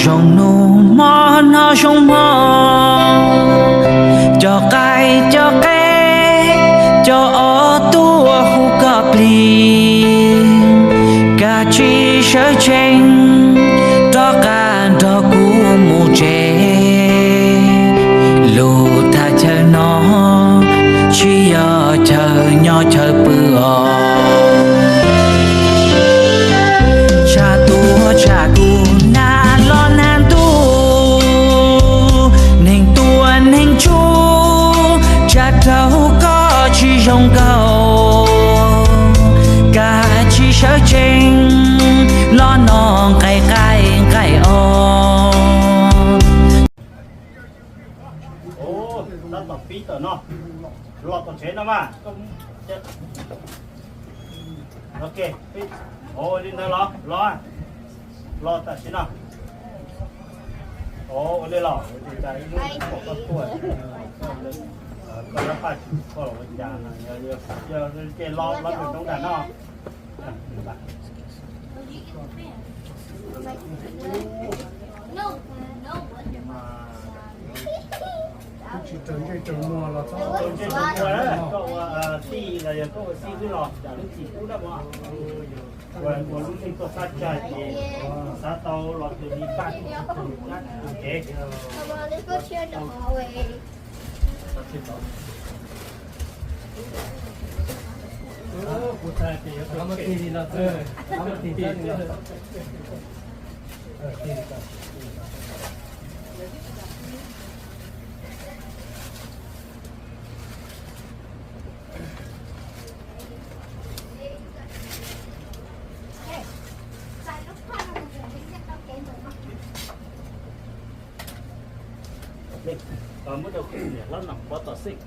Zoo nug mob noj zoo mog, cov qaib cov qe, cov ob tuaj hu koj plig, kav tsij sawv tsees, rov qab nrog kuv mus tsev. Lub thaj chaw no tsis yog chaw nyob chaw pw os. Tshaj tuaj tshaj tus nag los nag ntuj, neeg tuaj neeg tsuj, tsam raug koj tsis zoo nkauj. Kav tsij sawv tsees, los noj nqaij qaib nqaij os. Tab tom pib tom no, los tom tsev no mas. Ok, ua li ntawd los los los tam sim no. Ua li los ua li cas ib hnub pom koj tuaj, koj lab paj tsis koj los ua cas no, yog ces los los tus roob nram no. Tsis raws ntsej raws muag los txhob. Koj ua tij los yog koj ua tij twb los tsam lub txim kub na mog. Ua ua lub neej tuaj qab tsag ces xav tau los tus li paj tus kev. Muab rau kuv niam hlob nom pov tom xij.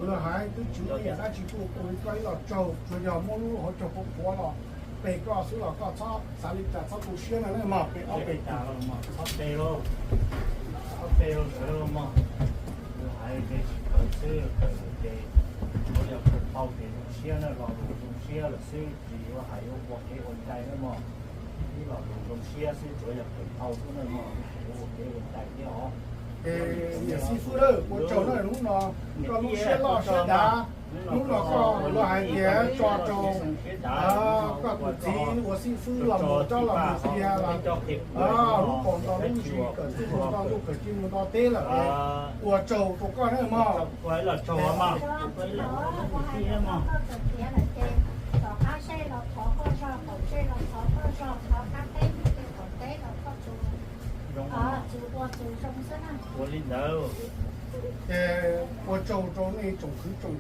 Lawv hais twb tsis muaj yam dab tsi tuaj, kuv koj ib los tsaug, tsuas yog muab lub hauv caug qhuav qhuav los pe koj xwb los koj txhob xav li cas, txhob tu siab no na mog, pe ob pe tag los mog, txhob pe lauj, txhob pe lauj sawv los mog. Lawv hais ces tsis kawm xwb, kawm ces tsuas yog kawm tau ces zoo siab na, los lus zoo siab lawm xwb, tsis yuav hais yuav ua kev ua cai na mog. Ib los lus zoo siab xwb, tsuas yog kawm tau xwb na mog, ua kev ua cai thiab os. Niam xib fwb, ua tsaug na, hnub no koj lub siab loj siab dav, hnub no koj lawv hais tias tso rau koj tus txiv ua xib fwb los mus coj los mus tiag los, hnub kaum ntau lub ntsis kawm txuj mus nto ntuj kawm txuj mus nto teb lawm. Ua tsaug rau koj na mog. Ua li ntawd. Ces ua tsaug rau nej tsoom kwv tsoom